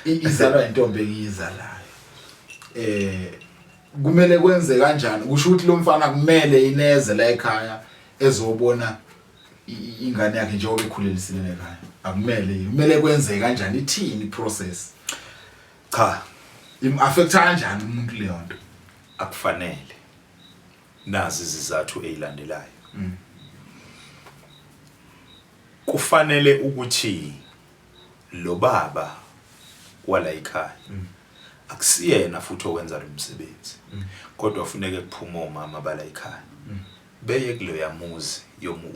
Izalwa intombi engiyizalayo. Kumele kwenze kanjani? Kusho ukuthi lo mfana kumele ineze la ekhaya ezobona ingane yakhe njengoba ekhulelisile ekhaya. Akumele, kumele kwenze kanjani? Ithini process? Cha, im affecta kanjani umuntu leyo nto? Akufanele. Nazi izizathu ezilandelayo. Kufanele ukuthi lo baba wala ekhaya akusiyena futhi owenza lo msebenzi, kodwa funeke kuphume omama bala ekhaya beye kuloya muzi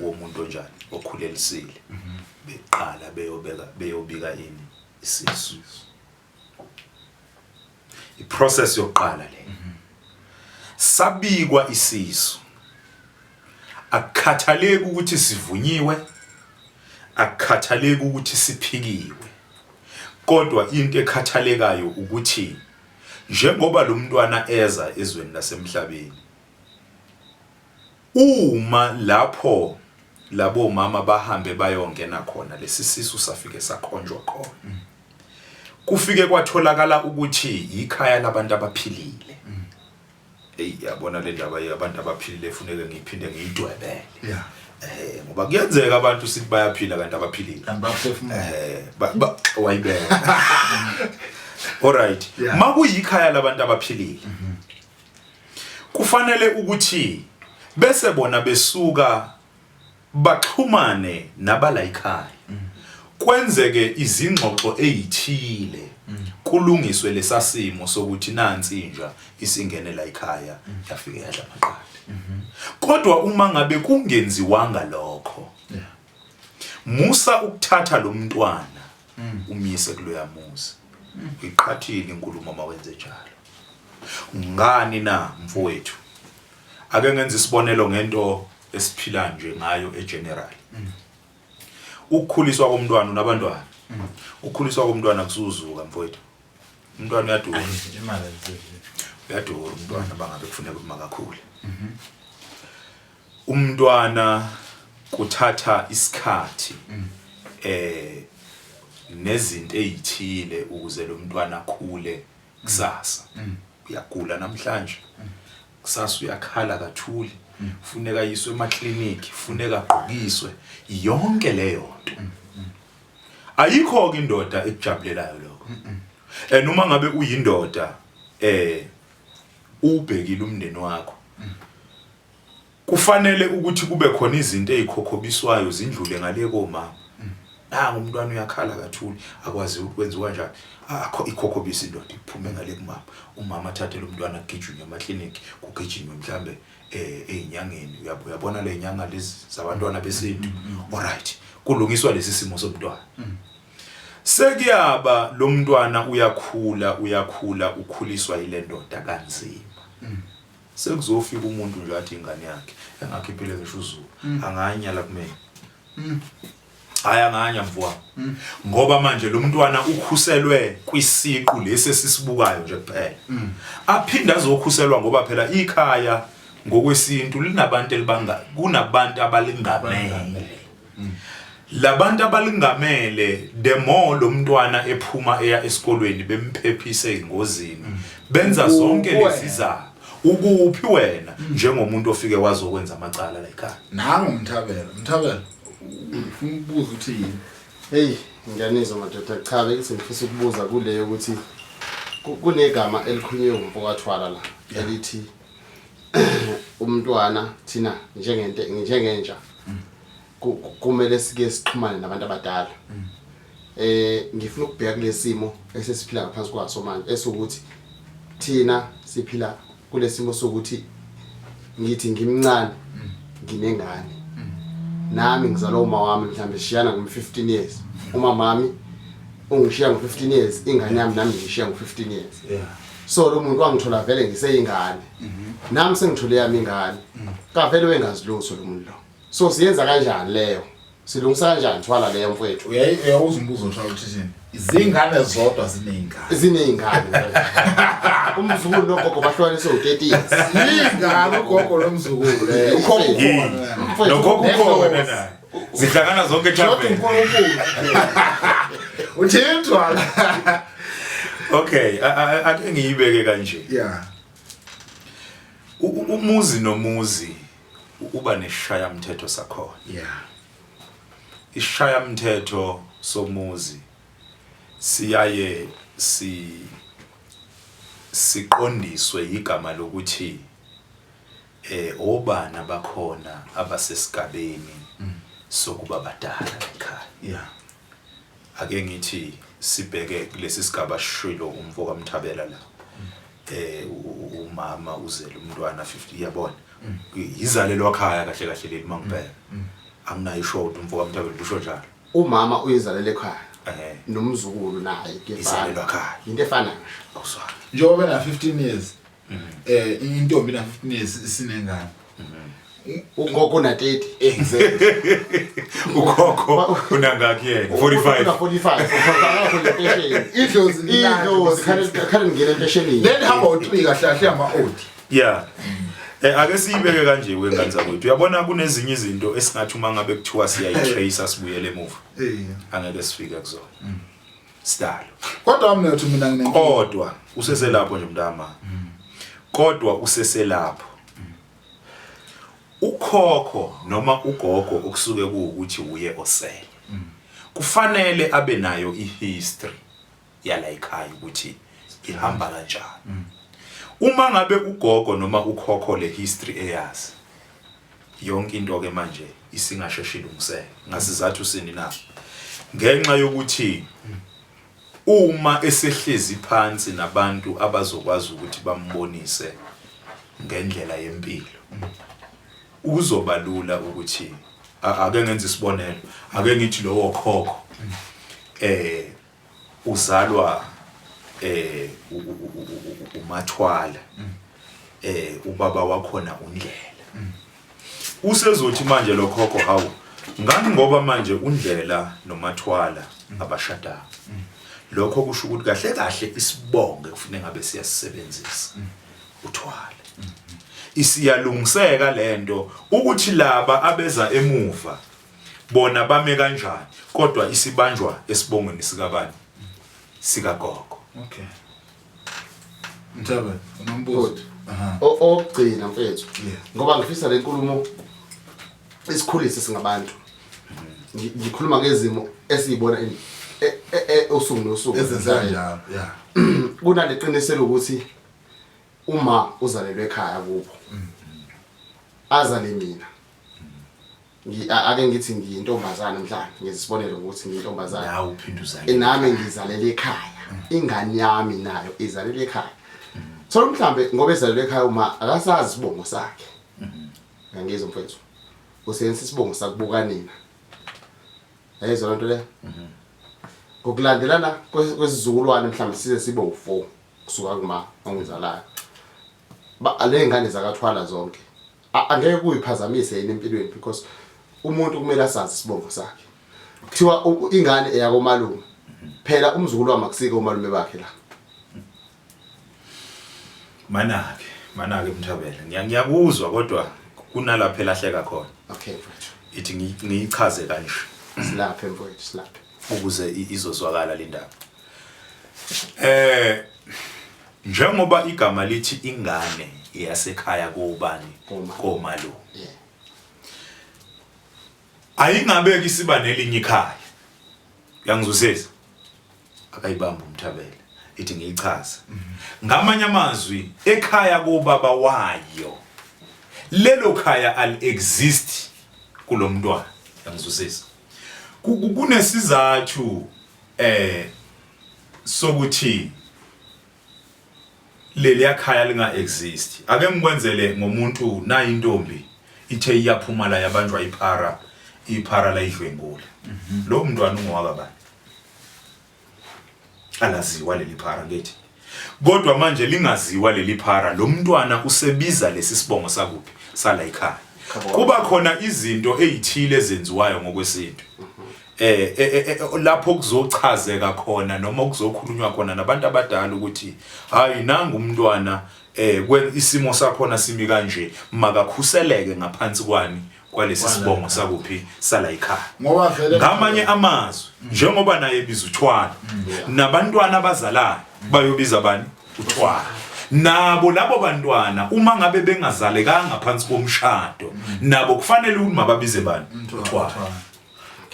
womuntu onjani okhulelisile, beqala beyobeka beyobika ini isisu. Iprocess yokuqala le, sabikwa isisu, akukhathaleki ukuthi sivunyiwe, akukhathaleki ukuthi siphikiwe, kodwa into ekhathalekayo ukuthi njengoba lo mntwana eza ezweni lasemhlabeni, uma lapho labo mama bahambe bayongena khona, lesi sisu safike sakhonjwa khona, kufike kwatholakala ukuthi ikhaya labantu abaphilile. Hey, yabona le ndaba yabantu abaphilile funeke ngiphinde ngiyidwebele. Ngoba kuyenzeka abantu sithi bayaphila kanti abaphilile. Kanti baphefumula. Wayibeka. Alright. Makuyikhaya labantu abaphilile, kufanele ukuthi bese bona besuka baxhumane nabala ekhaya, kwenzeke izingxoxo ezithile, kulungiswe lesasimo sokuthi nansi inja isingene la ekhaya yafike yadla amaqanda. Kodwa uma ngabe kungenziwanga lokho, musa ukuthatha lo mntwana umyise kuloya muzi. Uyiqhathile inkulumo mawenze njalo. Ngani na mfowethu? Ake ngenze isibonelo ngento esiphila nje ngayo egeneral. Ukukhuliswa komntwana, unabantwana, ukukhuliswa komntwana kusuzuka mfowethu. Umntwana uyadura, Imali ayisizi. uyadura umntwana bangabe kufuneka ukuthi makakhule umntwana. Kuthatha isikhathi nezinto ezithile ukuze lo mntwana akhule. Kusasa uyagula namhlanje, kusasa uyakhala kathuli, funeka ayiswe emakliniki, funeka agqokiswe, yonke leyo nto. Ayikho ke indoda ekujabulelayo lokho. And uma ngabe uyindoda ubhekile umndeni wakho, kufanele ukuthi kube khona izinto ezikhokhobiswayo zindlule ngale komama. Nangu umntwana uyakhala kathuli, akwazi ukwenziwa kanjani. Akho ikhokhobisa indoda iphume ngale kumama, umama athathe lo mntwana, kugijinywe emakliniki, kugijinywe mhlambe ezinyangeni. Uyabona le nyanga lezi zabantwana besintu. Alright, kulungiswa lesi simo somntwana. Sekuyaba lo mntwana uyakhula, uyakhula, ukhuliswa yile ndoda kanzima. Sekuzofika umuntu nje athi ingane yakhe engakhiphile ngisho uzulu, anganya la kumina. Hayi, anganya mfowami, ngoba manje lo mntwana ukhuselwe kwisiqu lesi esisibukayo nje kuphela. Aphinde azokhuselwa ngoba phela ikhaya ngokwesintu linabantu elibanga, kunabantu abalingamele. Labantu abalingamele, the more lo mntwana ephuma eya esikolweni, bemphephise engozini, benza zonke lezi zabo. Ukuphi wena njengomuntu ofike wazokwenza amacala la ekhaya? Nangu Mthabela. Mthabela, ufuna ukubuza ukuthi yini? Hey, ngiyanizwa madoda. Cha, bekuthi ngifisa ukubuza kuleyo ukuthi kunegama elikhulunywe umfokaThwala la elithi umntwana thina njengento njengentsha kumele sike sixhumane nabantu abadala. Ngifuna ukubheka kulesimo esesiphila ngaphansi kwaso manje, esokuthi thina siphila kulesimo sokuthi ngithi ngimncane, nginengane nami, ngizalwa uma wami, mhlawumbe shiyana ngom 15 years, uma mami ungishiya ngo 15 years, ingane yami nami ngishiya ngo 15 years. So lo muntu wangithola vele ngiseyingane, nami sengithole yami ingane, kavele wengazi lutho lo muntu lo. So siyenza kanjani leyo? Silungisa kanjani, Thwala, leyo mfowethu? Uyawuza umbuzo osho ukuthi thini? Izingane zodwa ziney'ngane. Ziney'ngane. Umzukulu nogogo bahlukaniswe u-30 years. Iy'ngane, ugogo nomzukulu. Ukhokho ukhona. Mfowethu, Nokhokho ukhona naye. Zihlangana zonke Short ethaveni. uNkulunkulu. Uthini, Thwala? Okay, ake ngiyibeke kanje. Yeah. Umuzi nomuzi uba nesishaya mthetho sakhona. Yeah. Isishaya mthetho somuzi siyaye si siqondiswe igama lokuthi obani abakhona abasesigabeni sokuba badala ekhaya. Yeah. Ake ngithi sibheke kulesi sigaba sishilo umfo kaMthabela la. Umama uzele umntwana 50, iyabona. Izalelwa khaya kahle kahle leli mangibheka. Anginayo isho ukuthi umfo kaMthabela usho njalo. Umama uyizalela ekhaya. Nomzukulu naye kuyefana. Izalelwa ekhaya. Into efanayo nje. Awuswani. Njengoba na 15 years. Intombi na 15 years isinengane. Ugogo na 30. Exactly. Ukhokho unangaki yena? 45. Una 45. Akakho nempesheni. Idlozi Idlozi khale ngene empeshenini. Then hamba u3 kahle kahle ama old. Yeah. Ake siyibeke kanje wengane zakwethu. Uyabona kunezinye izinto esingathi uma ngabe kuthiwa siyayitrace sibuyele emuva. Angeke sifike kuzona. Sidalo. Kodwa mina uthi mina nginenkinga. Kodwa useselapho nje mntama. Kodwa useselapho. Ukhokho noma ugogo okusuke kuwukuthi uye osele. Kufanele abe nayo ihistory yala ekhaya ukuthi ihamba kanjani. Uma ngabe ugogo noma ukhokho le history eyazi, yonke into ke manje isingasheshe ilungiseke. Ngasizathu sini na? Ngenxa yokuthi uma esehlezi phansi nabantu abazokwazi ukuthi bambonise ngendlela yempilo, kuzoba lula ukuthi ake ngenze isibonelo, ake ngithi lowo khokho uzalwa uMathwala, ubaba wakhona uNdlela. Usezothi manje lo khokho, hawu ngani ngoba manje uNdlela noMathwala abashadanga, lokho kusho ukuthi kahle kahle isibonge kufanele ngabe siyasebenzisa uThwala. Isiyalungiseka lento ukuthi laba abeza emuva bona bame kanjani, kodwa isibanjwa esibongweni sikabani? Sikagogo. Okay. Mthaba, unombuzo? Aha. Okugcina mfethu. Ngoba ngifisa le nkulumo isikhulise singabantu. Ngikhuluma ngezimo esizibona usuku nosuku. Ezenzeka njalo, yeah. Kunaleqiniselo ukuthi uma uzalelwe ekhaya kubo, azale mina. Ake ngithi ngiyintombazana mhlawumbe, ngizisibonele ngokuthi ngiyintombazana. Nawe uphinde uzale. Nami ngizalele ekhaya. Ingane yami nayo izalele ekhaya. Thola mhlambe ngoba ezalelwe ekhaya uma akasazi isibongo sakhe. Ngiyangizwa mfethu. Usebenzisa isibongo sakubuka nina. Yayizwa lento le? Ngokulandelana kwesizukulwane mhlambe size sibe u4 kusuka kuma ongizalayo. Ba le ngane zakathwala zonke. Angeke kuyiphazamise yini empilweni, because umuntu kumele asazi isibongo sakhe. Kuthiwa ingane eyakomalume. Phela umzukulu wami akusike umalume bakhe la. Manake, manake Mthabela. Ngiyakuzwa kodwa kunalapha elahleka khona. Okay mfowethu. Ithi ngiyichaze kanje. Silaphe mfowethu, silaphe. Ukuze izozwakala le ndaba. Njengoba igama lithi ingane yasekhaya kobani? Komalume. Yeah. Ayingabeki siba nelinye ikhaya. Uyangizwisisa? Akayibamba uMthabela. Ithi ngiyichaze. Ngamanye amazwi ekhaya kobaba wayo lelo khaya al exist kulomntwana. Uyangizwisisa? Kunesizathu sokuthi leliya khaya linga exist. Ake ngikwenzele ngomuntu, nayi intombi ithe iyaphuma la yabanjwa iphara, iphara la idlwengula. Lo mntwana ungowakabani? Alaziwa leli phara ngithi. Kodwa manje lingaziwa leli phara, lo mntwana usebiza lesi sibongo sakuphi? Sala ekhaya. Kuba khona izinto ezithile ezenziwayo ngokwesintu. Lapho kuzochazeka khona noma kuzokhulunywa khona nabantu abadala ukuthi hayi nangu umntwana isimo sakhona simi kanje, makakhuseleke ngaphansi kwani? kwalesi sibongo sakuphi sala ekhaya. Ngoba vele Ngamanye amazwi, njengoba naye ebiza uThwala, nabantwana abazalayo bayobiza bani? Uthwala. Nabo labo bantwana uma ngabe bengazalekanga phansi komshado, nabo kufanele ukuthi mababize bani? Uthwala.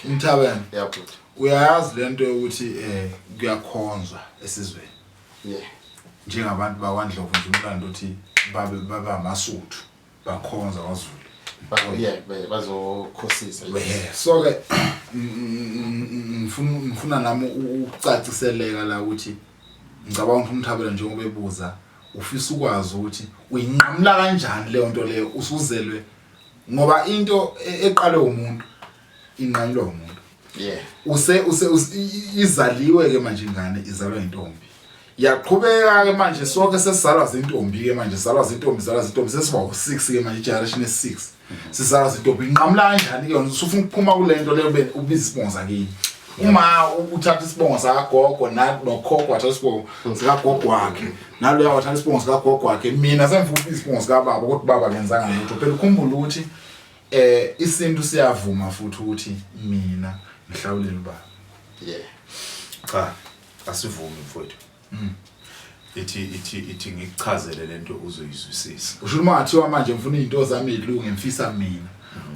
Mthabeni. Yeah, bhuti. Uyayazi lento yokuthi kuyakhonzwa esizweni. Yeah. Njengabantu bakwaNdlovu nje umlando uthi babe baba amaSuthu bakhonza kwaZulu. Bazo yeah, bazokhosisa. Yeah. So ke ngifuna nami ukucaciseleka la ukuthi ngicabanga ukuthi uMthabela njengoba ebuza ufisa ukwazi ukuthi uyinqamula kanjani leyo nto leyo usuzelwe, ngoba into eqalwe umuntu inqanyulwa umuntu. Yeah. Use izaliwe ke manje ingane, izalwa intombi. Yaqhubeka ke manje sonke sesizalwa zintombi ke manje, sizalwa zintombi, sizalwa zintombi, sesiba u6 ke manje, generation e6. Sizalwa zintombi. Inqamula kanjani ke yona? Usufuna ukuphuma kule nto leyo ubiza isibongo sakini. Uma uthatha isibongo sakagogo nokhokho wathatha isibongo sikagogo wakhe, naloya wathatha isibongo sikagogo wakhe, mina sengifuna ukubiza isibongo sikababa kodwa ubaba akenzanga lutho. Phela ukhumbule ukuthi isintu siyavuma futhi ukuthi mina ngihlawulele ubaba. Yeah. Cha, asivumi mfowethu. Ithi ngikuchazele lento uzoyizwisisa. Usho uma ngathiwa manje ngifuna izinto zami izilunge, ngifisa mina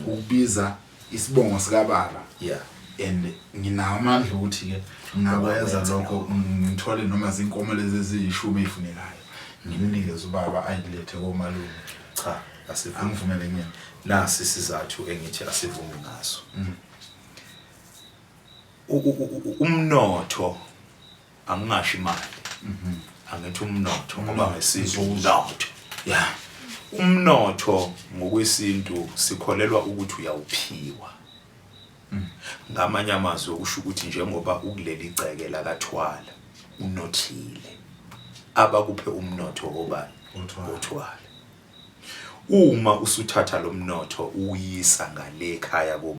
ukubiza isibongo sikababa. Yeah. And nginawo amandla ukuthi ke ngingakwenza lokho, ngithole noma zinkomo lezi eziyishumi ezifunekayo, ngimnikeze ubaba ayilethe komalume. Cha, asivumi. Angivumele mina. Nasi isizathu engithi asivumi ngaso. Umnotho angingasho imali. Angithi umnotho ngoba ngesintu umnotho. Yeah. Umnotho ngokwesintu sikholelwa ukuthi uyawuphiwa. Ngamanye amazwi okusho ukuthi njengoba ukuleli gceke lakaThwala unothile, abakuphe umnotho obani? Uthwala. Uma usuthatha lo mnotho uyisa ngale ekhaya kubo.